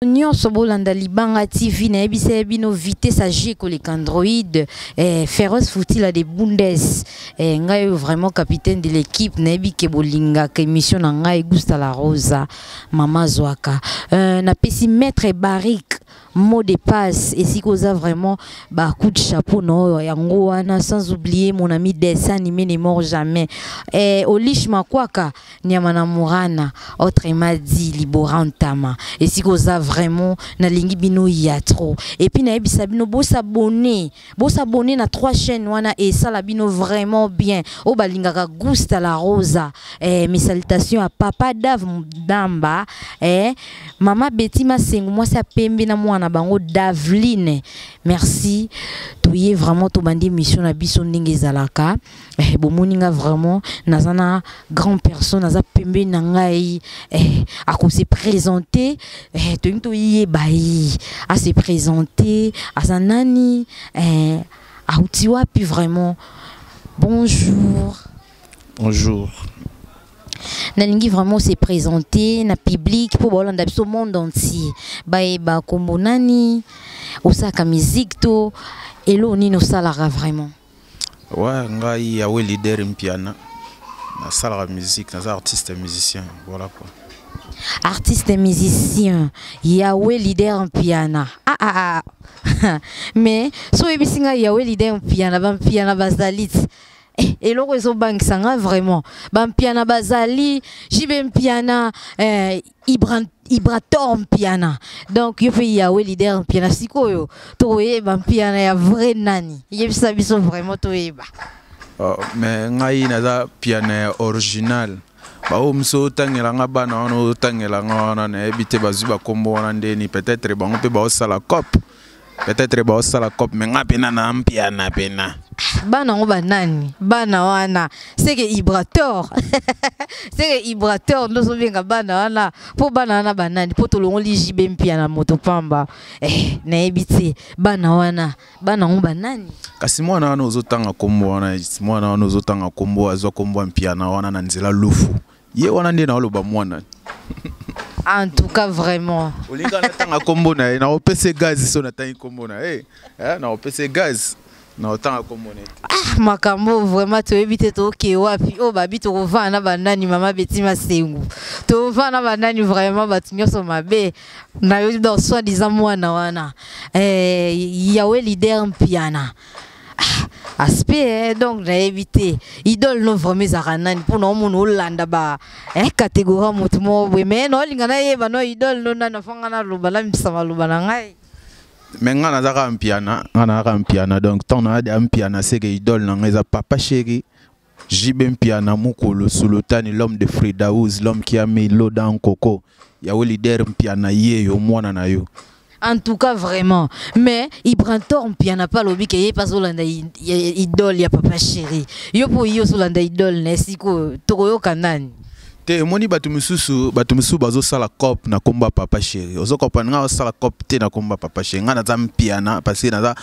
Nyonso bolanda Libanga TV, nayebisa ye bino vitesse ya G koleka Android. Feroz Futila de Bundes, ngai oyo vraiment capitaine de l'équipe, nayebi ke bolingaka émission na ngai Gusta la Rosa mama zwaka. Napesi maître Barik mot de passe esika oza vraiment ba coup de chapeau na oyo yango wana, sans oublier mon ami dessin animé ne mort jamais, Olish Makwaka Nyama na Murana, autrement dit Liborantama, esika oza vraiment nalingi bino ya trop. Et puis nayebisa bino bosabonner, bosabonner na 3 chaînes wana et sala bino vraiment bien. Oyo balingaka Gusta la Rosa, mes salutations à papa Dave Damba, mama Betty Masengu, mwasi ya pembe na mwana bango Davline. Merci. Toye vraiment tobandi mission na biso ndenge ezalaka. Bomoni nga vraiment naza na grande personne naza pembe na ngai, ako se présenter, toyingi toyeba ye a se présenter aza nani, auti wapi vraiment. Bonjour. Bonjour. Nalingi vraiment se présenter na public po bolanda biso monde entier bayeba kombo nani, osalaka musique to elo nini osalaka vraiment. Ouais, ngai Yawe leader Mpiana. Nasalaka musique, naza artiste musicien, voilà quoi. Artiste musicien, Yawe leader Mpiana. Ah ah ah. Mais so oyebisi ngai Yawe leader Mpiana, ba Mpiana bazali. Eloko ezobangisa nga vraiment. Ba Mpiana bazali, JB Mpiana, Ibrator Mpiana. Donc yo pe Yawe leader Mpiana sikoyo toyeba Mpiana ya vrai nani. Yebisa biso vraiment toyeba. Oh, mais ngai naza Mpiana ya original. Ba oyo mosusu otangela nga bana wana, otangela nga wana, nayebi te bazwi bakombo wana ndeni, peut-être bango mpe baosala cop. Peut-être baosala cop, mais nga pena na Mpiana pena. Bana ngo banani? Bana wana c'est que Ibrator. C'est que Ibrator ndozobenga bana wana. Po bana wana banani? Po tolongoli JB Mpiana moto pamba. Nayebi te bana wana, bana ngo banani? Kasi mwana wana ozotanga kombo wana, mwana wana ozotanga kombo, azwa kombo ya Mpiana wana na nzela lufu. Ye wana nde naoloba mwana. En tout cas vraiment. Olinga natanga kombo na ye, na opese gaz so natangi kombo na ye. Na opese gaz. Na otanga kombo na ye. Ah, makambo vraiment toyebi te toke wapi. Oh, babi tokovanda na banani mama Betty Masengu. Tokovanda na banani vraiment bato nyonso mabe. Na yo donc soi-disant mwana wana. Yawe leader Mpiana. Ah, aspect, donc nayebi te. Idole no vraiment ezalaka nani mpona omona olanda ba, catégorie moto moko boye. Mais naolinga nayeba no idole no nani, afanga naloba namisa maloba na ngai. Mais nga nazaka Mpiana, nga nazaka Mpiana, donc tant na ya Mpiana c'est que idole na nga eza papa chéri JB Mpiana mukolo Sultani, l'homme de Fridaouz, l'homme qui a mis l'eau dans coco. Yawe leader Mpiana ye yo mwana na yo. En tout cas vraiment, mais Ibrator Mpiana pa lobi ke ye pas olanda idole ya papa chéri. Yo po yo solanda idole na siko tokoyoka nani? Te moni bato misusu, bato misusu bazosala cop na komba papa chéri. Ozo comprendre nga osala cop te na komba papa chéri. Nga naza Mpiana parce que naza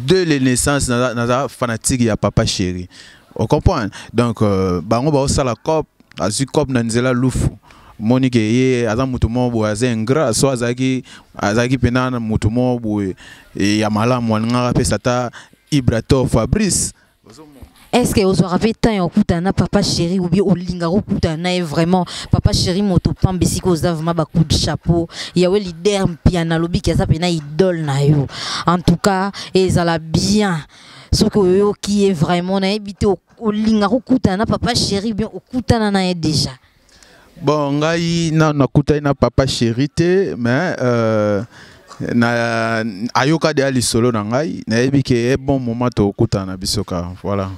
de la naissance naza fanatique ya papa chéri. On comprend? Donc bango bazosala cop, azwi cop na nzela lufu. Moni ke ye aza mutu moko boye, aza ingrat, so azalaki pena na mutu moko boye, e, ya malamu, alingaka apesa ata Ibrator Fabrice. Est-ce que ozwaka mpe temps ya kokutana na papa chéri ou bien olingaka kokutana na ye vraiment papa chéri moto pamba esika oza vraiment ba coup de chapeau Yawe leader Mpiana alobiki aza pena idole na yo. En tout cas ezala bien soki oyoki ye vraiment nayebi te olingaka kokutana na papa chéri ou bien okutana na ye déjà. Bon, ngai na nakutani na papa chéri te, mais na ayoka de lisolo na ngai, nayebi ke e bon moment tokutana na biso ka, voilà.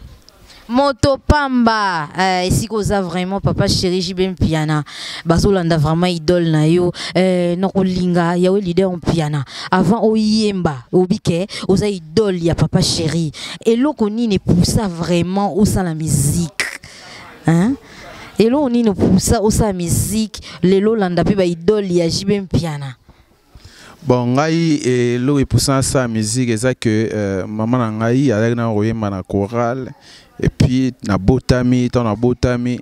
Moto pamba, esika oza vraiment papa chéri JB Mpiana bazolanda vraiment idole na yo, nakolinga Yawe leader Mpiana avant oyemba obike oza idole ya papa chéri, eloko nini poussa vraiment osala musique, hein? Eloko nini poussa osala musique lelo olanda mpe ba idole ya JB Mpiana? Bon, ngai eloko epusa nasala musique eza ke mama na ngai azalaki na koyemba na chorale, et puis nabotami, ntango nabotami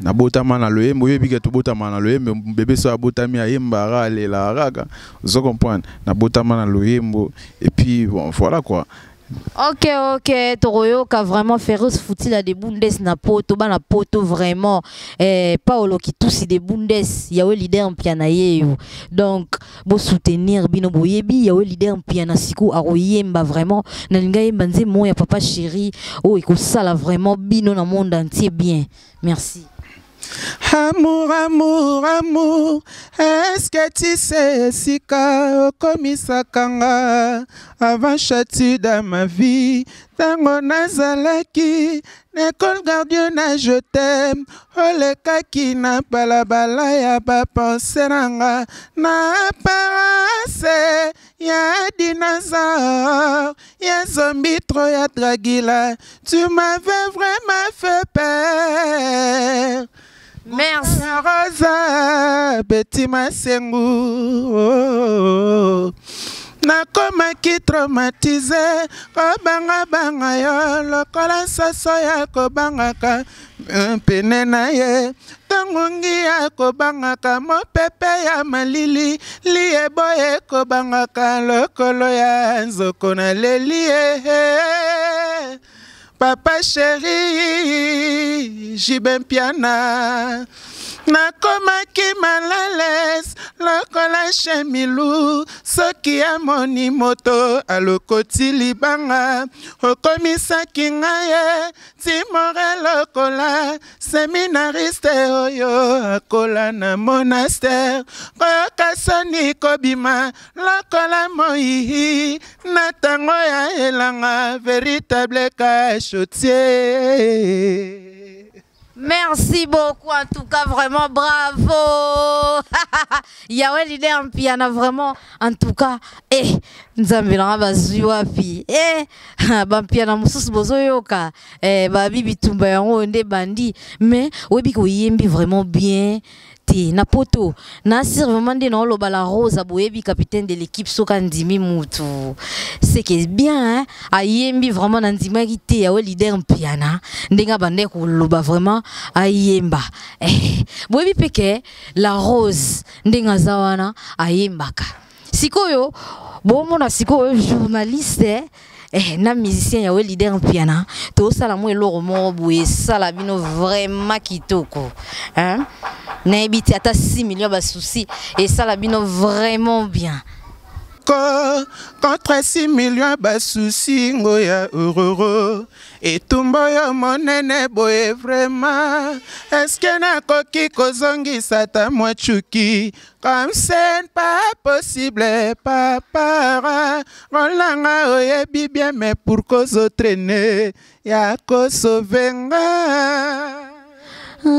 Nabotama na loyembo, oyebi ke tobotama na loyembo, bebe so abotami ayembaka, alelaka kaka, ozo comprendre. Nabotama na loyembo et puis bon, voilà quoi. Ok, tokoyoka vraiment Ferus Futila de Bundes na poto, bana poto vraiment. Eh, Paolo Kitusi de Bundes, yawe leader mpiana yeyo. Donc, bo soutenir bino boyebi, yawe leader mpiana siku akoyemba vraiment. Nalinga yemba nzembo ya papa chéri, oh ekosala vraiment bino na monde entier bien. Merci. Amour, amour, amour, est-ce que tu sais esika okomisaka nga avant châtie dans ma vie? Ntango nazalaki na école gardienne, je t'aime, olekaki na balabala ya bapense na nga na apparence ya dinosaure, ya zombie trop ya Dragila, tu m'avais vraiment fait peur. Merci. Rosa Betty Masengu, oh, oh. Nakomaki traumatisé, kobangabanga yo lokola soso ya kobangaka pene na ye, ntango ngi ya kobangaka mopepe ya malili liyebo ekobangaka lokolo ya nzoko naleli ye. Papa chéri Jibe Mpiana, nakomaki malales lokola chemilu, soki amoni moto alokoti libanga, okomisaki ngai ye timore lokola séminariste oyo akola na monastère, koyoka soni kobima lokola moi na ntango ya elanga, véritable cachotier. Merci beaucoup, en tout cas, vraiment bravo. Yahweh leader Mpiana, vraiment, en tout cas, eh, Nzambe nanga bazwi wapi? Eh, ba Mpiana mosusu bozoyoka, eh, ba bibi tumba yango nde bandi, mais oyebi ko yembi vraiment bien. Te na poto na sir vraiment nde na oloba la Rose boyebi capitaine de l'équipe soka ndimi mutu, c'est que bien hein, ayembi vraiment na ndimaki te Yahweh leader Mpiana ndenge bande koloba vraiment ayemba. Eh, boyebi pe ke la Rose ndenge aza wana ayembaka sikoyo bomona sikoyo journaliste, eh, na musicien Yahweh leader Mpiana tosala mo eloko moko boye esala bino vraiment kitoko, hein? Nayebi te ata 6 millions ba soucis esala bino vraiment bien. Contre 6 millions basusi ngo ya ororo etumba oyo monene boye vraiment, est-ce nakoki kozongisa ta mwa chuki? Comme c'est pas possible, papa rolanga oyebi bien, mais pour kozotraîner ya kosauve nga. Ah,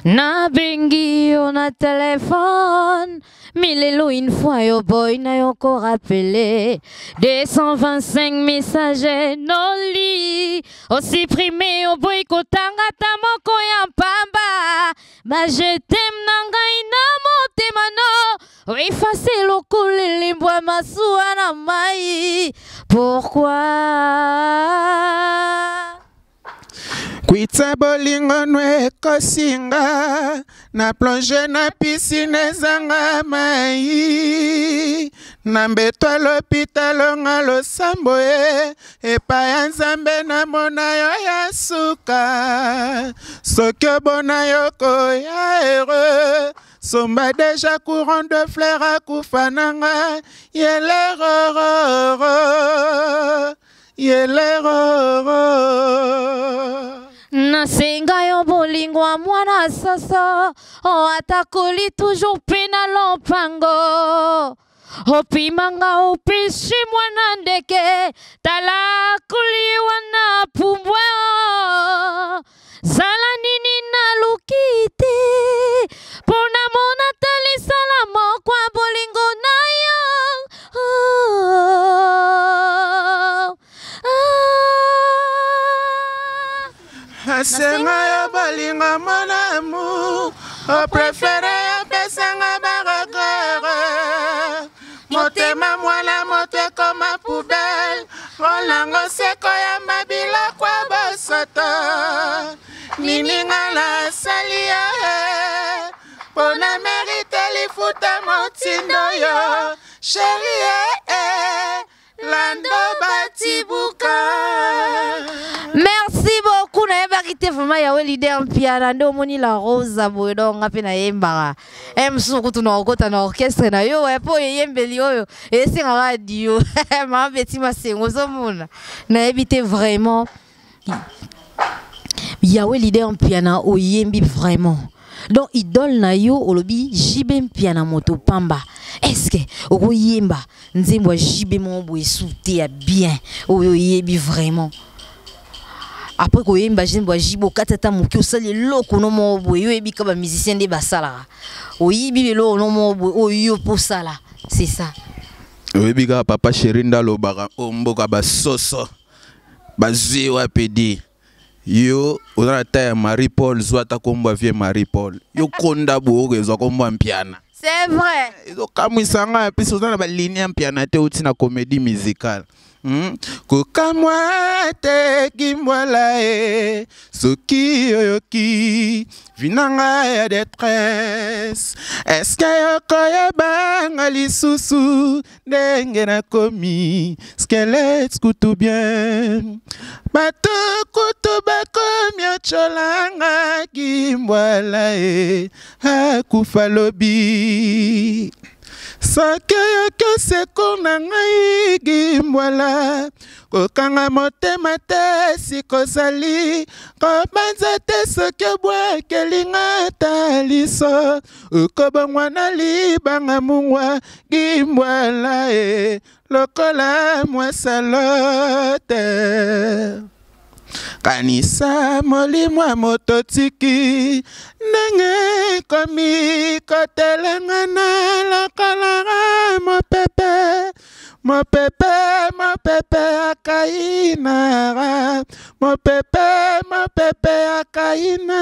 nabengi yo na telefone milelo une fois yo boy na yo ko rappeler 225 messages noli osupprime yo boy kotanga ta moko ya pamba ba je t'aime na ngai na motema no efase lokola elembo ya masuwa na mai. Pourquoi? Kwitsa bolingo no ekosinga na plonge na piscine ezanga mai na mbeto ya lopitalo nga losambo ye epai ya Nzambe namona yo ya suka, soki obona yo koya heureux, somba déjà courant de fleurs akufa nanga yelerororo yeleroro. Nasenga yo bolingo ya mwana soso o atakoli toujours mpe na lopango opimanga opesi mwana ndeke tala koli wana pumbwa zala nini naluki te mpona mona talisala moko ya bolingo na yo. Oh, ah. Asenga yo bolingo mon amour, opréféré apesanga baregret, motema mwana moto ekoma poubelle, rolango seko ya mabiloko ya bosoto. bosoto nini nga nasali ye mpo na merite lifuta motindo yo sheri eh, lando batibuka. Merci beaucoup nayebaki te vraiment yawe leader Mpiana nde omoni la Rosa boye donc nga mpe nayembaka e mosusu kutu na okota na orchestre na yo mpo eyembeli oyo esengaka dio mama Beti Masengo ozomona nayebi te vraiment yawe leader Mpiana oyembi vraiment. Donc idole na yo olobi JB Mpiana moto pamba, est-ce que okoyemba nzembo ya JB moko boye sute ya bien oyo oyebi vraiment? Après koyemba nzembo ya JB okati ata moke osali eloko no moko boye yo oyebi ka bamusicien nde basalaka oyibi eloko no moko boye oyo yo mpo osala, c'est ça. Oyebi kaka papa chéri nde alobaka o mboka basoso bazwi wapi di yo oza na ta ya Marie Paul, zwa ata kombo ya vie Marie Paul, yo konda boye okozwa kombo ya Mpiana. C'est vrai. Ezokamwisa ngai mpesi oza na baligne ya Mpiana te, outi na comédie musicale. Kokamwa te kimbwala e soki oyoki vinanga ya détresse, eske okoyebanga lisusu ndenge nakomi squelette kutu bien bato kutu bakomi otyolanga kimbwala e akufa lobi soki oyoki secours na ngai kimbwala kokanga motema te sikozali kobanza te soki obwakeli nga ta liso okobongwa na libanga mungwa kimbwala e lokola mwasalote kanisa molimo ya moto tiki ndenge ekomi kotelengana lokola mopepe mopepe mopepe akainara mopepe mopepe akaina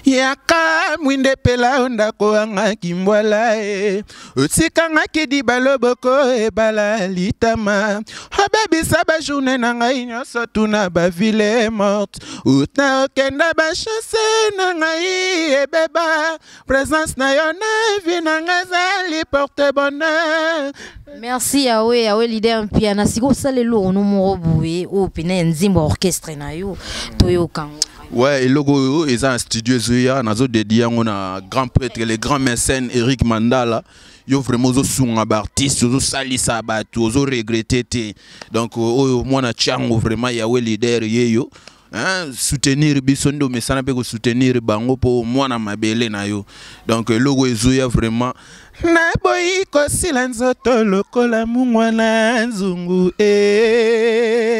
yaka mwinde pela ndako anga kimbwala e otikangaki diba loboko ebala litama obebisa bajourne na ngai nyonso tuna bavile morte uta okenda bachance na ngai ebeba présence na yo na vie na ngai ezali porte bonheur. Merci Yawe, Yawe leader Mpiana. Siko osala eloko no moko boye oyo pene ya nzembo ya orchestre na yo toyoka yango. Ouais, eloko oyo eza na studio ezoya, nazodedi yango na grand prêtre, le grand mécène Eric Mandala. Yo vraiment ozosunga baartiste, ozosalisa bato, ozoregrete te. Donc oyo mwana Tiango vraiment Yawe leader yeyo hein, soutenir biso nde omesana mpe kosoutenir bango mpo mwana mabele na yo. Donc eloko ezoya vraiment naboyi kosila nzoto lokola mungwa na nzungu e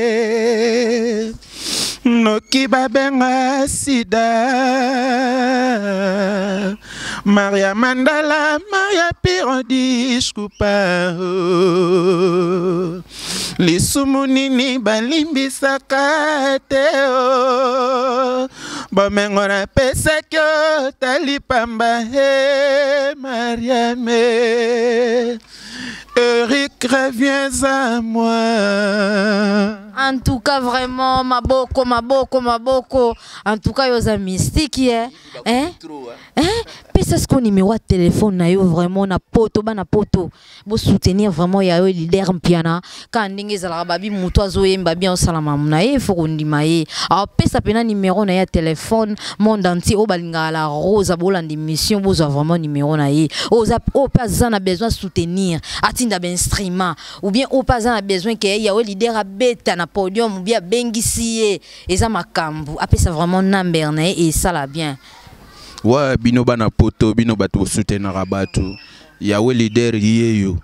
noki babenga sida Maria Mandala Maria Pirodish Kupa lisumu nini balimbisaka te o bomengo napesaki otali pamba he Mariame Eric reviens à moi. En tout cas vraiment maboko maboko maboko, en tout cas yoza mystique eh hein hein pesa ce numéro de téléphone na yo vraiment na poto bana poto bo soutenir vraiment ya yo leader Mpiana ka ndenge ezalaka babi moto azoyemba bien osala mamu na ye faut kondima ye apesa pena numéro na ye ya téléphone monde entier oyo balingaka la Rose bolanda émission bozwa vraiment numéro na ye oyo mpe aza na besoin soutenir atinda bainstrument ou bien oyo mpe aza na besoin ke yawe leader abeta na podium ou bien abengisi ye eza makambo apesa vraiment number na ye esala bien. Ouais, bino bana poto bino bato bosoutenaka bato yawe leader yeyo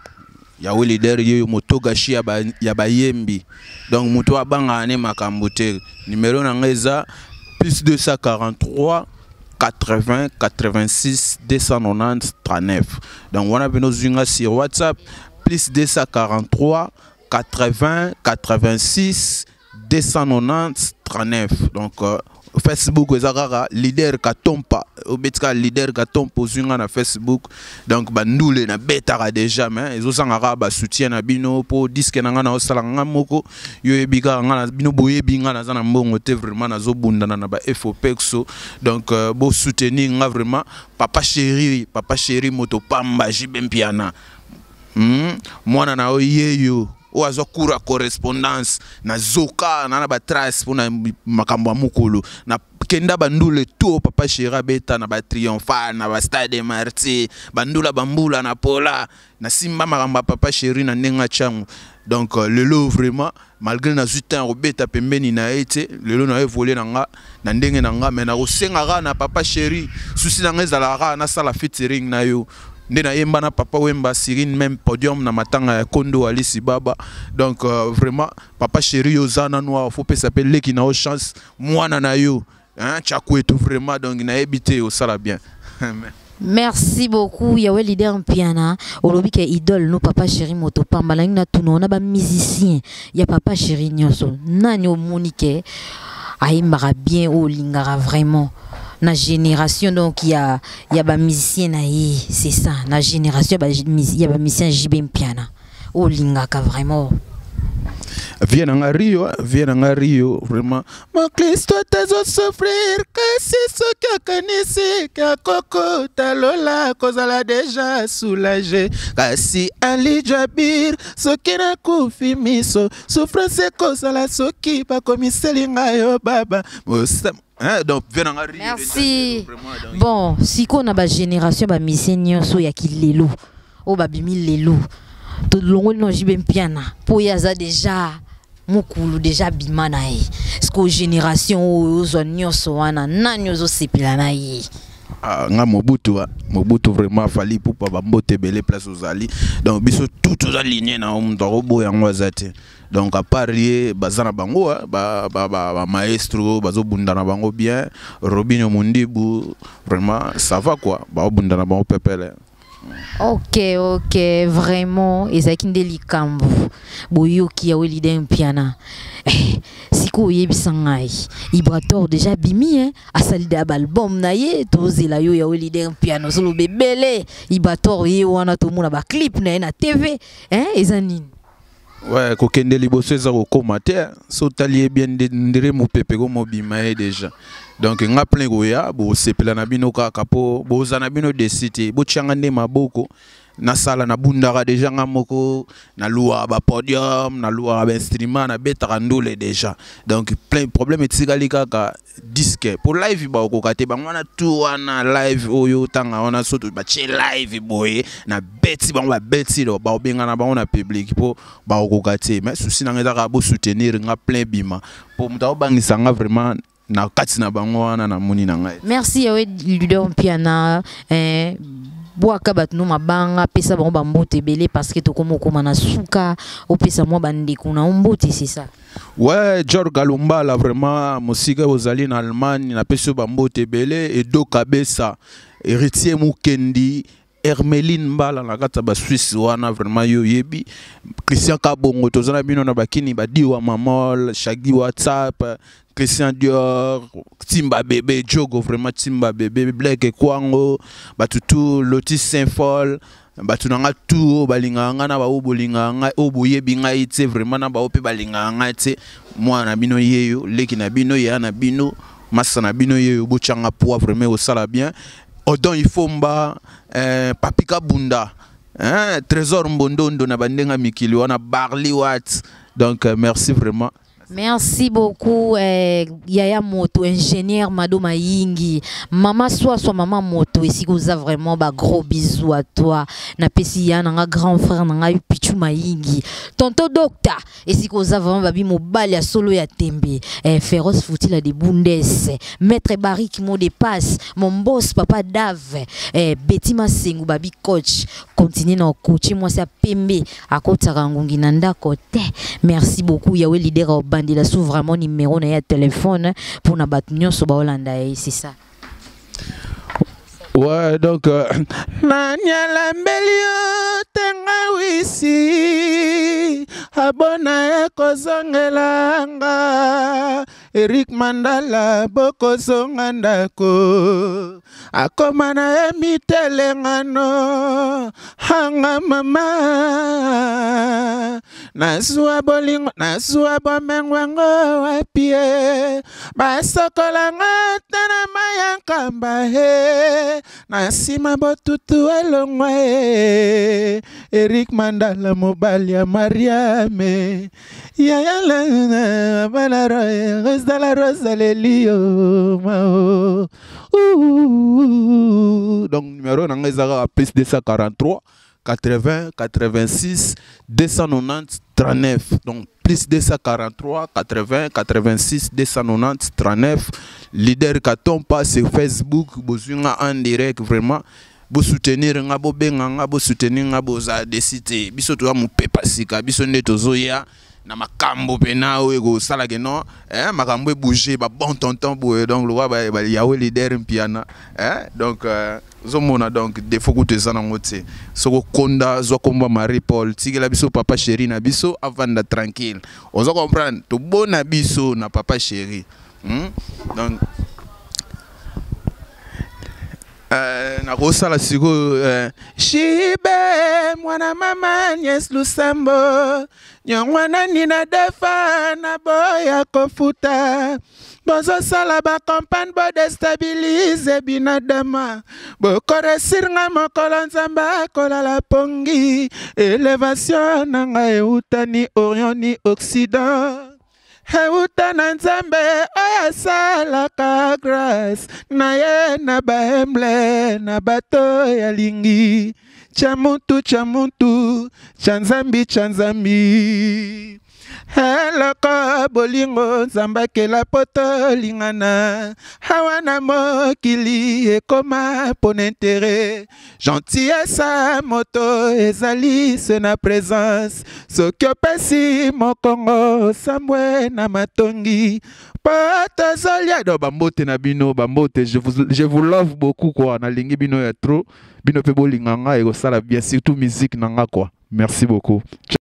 yawe leader yeyo motogashi ya bayembi. Donc moto abangaka ne makambo te. Numéro na ngai eza plus 243 80 86 290 39. Donc wana bino zwinga sur WhatsApp plus 243 80 86 290 39. Donc Facebook eza kaka Leader Katompa, obeti kaka Leader Katompa, ozwi nga na Facebook. Donc bandule nabetaka déjà, mais ezozanga kaka basoutien na bino mpo disque na nga naosala nga moko. Yo oyebi kaka nga na bino, boyebi nga naza na mbongo te, vraiment nazobundana na ba fopexo. Donc bosoutenir nga vraiment. Papa Chéri, Papa Chéri moto pamba, JB Mpiana, Mwana na yo yeyo oyo azwa cours ya correspondance, nazoka na batrace mpona makambo ya mokolo nakenda bandule to Papa Chéri abeta na batriomphal, na bastade de Martyr, bandula bambula na pola, nasimba makambo ya Papa Chéri na ndenge atyango. Donc lelo vraiment, malgré nazwi temps ya kobeta pembeni na ye te, lelo na évolue na nga na ndenge na nga, mais nakosenga kaka na Papa Chéri, susi na nga ezalaka kaka nasala featuring na yo nde nayemba na Papa Wemba sirine, même podium na matanga ya Kondo Alisi Baba. Donc vraiment, Papa Chéri, yo oza nanu awa, faut pesa mpe leki na yo chance, mwana na yo, hein, Tchakwetu, vraiment. Donc nayebi te, osala bien. Merci beaucoup, Yawe Leader Mpiana. Olobi ke idole no Papa Chéri moto pamba, langi na tuno na ba musicien ya Papa Chéri nyonso. Nani omoni ke ayembaka bien, olingaka vraiment na génération, donc il y a ba musicien na ye, c'est ça, na génération ya ba musicien JB Mpiana, olingaka vraiment? Vie na nga Rio, vie na nga Rio, vraiment moklisto tazosouffrir, kasi soki akanisi akokota lola, kozala déjà soulagé. Kasi Ali Jabir, soki nakufi miso, souffrance ekozala soki bakomiseli ngai yo baba. Hein, donc vie na nga Rio. Merci. Bon, sikoyo na bagénération bamusicien nyonso ya kilelo oyo babimi lelo, tolongoli na JB Mpiana mpo ye aza déjà mokulu, déjà abima na ye. Sikoyo génération oyo ozwa nyonso wana, nani ozosepela na ye? Ah, nga Mobutu, ah. Mobutu vraiment, Fally Ipupa, bambote ebele place ozali. Donc biso tout toza ligne na yo, moto akoboya yango aza te. Donc à part ye, baza na bango bamaestro bazobunda na bango bien, Robinio Mundibu, vraiment ça va quoi, baobunda na bango pepele. Ok, vraiment ezalaki nde likambo boyoki ya Leader Mpiana. Eh, sikoyo oyebisa ngai, Ibrator déjà bimi, hein? Asali de baalbum na ye, tozela yo ya Leader Mpiana, ozoloba ebele. Ibrator ye wana, tomona baclip na ye na TV, hein? Eza nini? Ouais, kokende liboso eza kokóma te. So otali ye bien, ndire mopepe komobima ye déjà. Donc nga plein koya, bosepela na bino kaka mpo boza na bino desi te, botianga nde maboko nasala. Nabundaka déjà nga moko, naluwaka bapodium, naluwaka bainstrument, nabetaka ndule déjà. Donc plein problème etikali kaka disque po live bakokoka te bango wana tu wana live oyo ntanga wana. So batie live boye, nabeti bango, babeti baobengana bango na public mpo bakokoka te. Mais souci na nga eza kaka bosoutenir nga plein bima, mpo moto akobangisa nga vraiment na kati na bango wana, namoni na ngai. Merci Yawe Leader Mpiana. Eh, bwaka bato no mabanga, pesa bango bambote ebele, parce que tokoma okóma na suka. Opesa mwa bandeko na yo mbote, c'est ça. Ouais, George Galumbala, vraiment mosika ozali na Allemagne, napesi yo bambote ebele. Edo Kabesa, Héritier Mukendi, Hermeline Mbala na kati ya Baswisse wana, vraiment yo oyebi Christian Kabongo, toza na bino na bakini, badiwa Mamol, Shagi, WhatsApp, Christian Dior, Timba Bebe Jogo, vraiment Timba Bebe, Black Kwango, batutu Lotis Saint-Fol, bato na nga tu oyo balingaka ngai, na baoyo bolingaka ngai, oyo boyebi ngai te, vraiment na baoyo mpe balingaka ngai te, mwana na bino yeyo, leki na bino, yeya na bino, masa na bino yeyo, botyanga poids, vraiment osala bien. Odon Ifomba, Papi Kabunda, hein, Trésor Mbondondo na bandenga mikili wana, Barley Wat. Donc merci vraiment. Merci beaucoup, Yaya Moto, ingénieur Mado Mayingi, Mama Swaswa, Mama Moto, ici vous vraiment ba gros bisous à toi. Na pesi ya nanga grand frère nanga Pichu Mayingi, Tonton Docteur, ici vous vraiment babi mobali ya solo ya tembe, Féroce Futila de Bundes, Maître Barik mot de passe, mon boss Papa Dave, Betty Masengu babi coach, continue na coacher moi ça pembe akotaka ngungi na ndako te. Merci beaucoup Yawe Leader, obandela su vraiment numéro na ya téléphone mpona bato nyonso baolanda ye, c'est ça. Ouais, donc nani alambeli yo tenga wisi abona ekozongela nga. Eric Mandala bokozonga ndako akoma na ye mitelengano hanga mama nazwa bolingo nazwa bomengo yango wapi ye basokola nga te na mai ya nkamba he na nsima botutu elongwa ye Eric Mandala mobali ya Mariame yaya bala rosala rosalelio mao. Donc numéro na ngai eza kaka plus 243 80 86 290 39. Donc plus 243 80 86 290 39. Leader Katompa sur Facebook, bozwi nga en direct vraiment. Bosoutenir nga, bobenga nga, bosoutenir nga, boza desi te. Biso toza mopepa sika, biso nde tozoya na makambo pena oyo ekosalaka no eh, makambo ebouge ba bon tonton boye. Donc lokwa ba yawe leader mpiana eh, donc ozomona donc défaut kutu eza nango te. Soki okonda zwa komba Marie Paul, tikela biso papa chéri na biso avanda tranquille. Oza comprendre, tobona biso na papa chéri. Donc nakosala sikoyo shibe mwana mama Agnès Lusambo nyongwana nina defa na boya kofuta bozosala bacampagne bodestabilize binadama bokoresir nga mokolo nzambe akolala pongi elevation na ngai euta ni orient ni occident euta na nzambe oyo asalaka grâce na ye na bahemble na bato ya lingi tya mutu tya mutu tya nzambi tya nzambi eloko bolingo nzambe akela po tolingana awa na mokili ekoma mpona intere gentillesse moto ezali se na présence soki opesi mokongo osambwe na matongi po tozolia. Donc bambote na bino, bambote, je vous love beaucoup quoi. Nalingi bino ya trop, bino mpe bolinga nga ekosala bien, surtout musique na nga quoi. Merci beaucoup.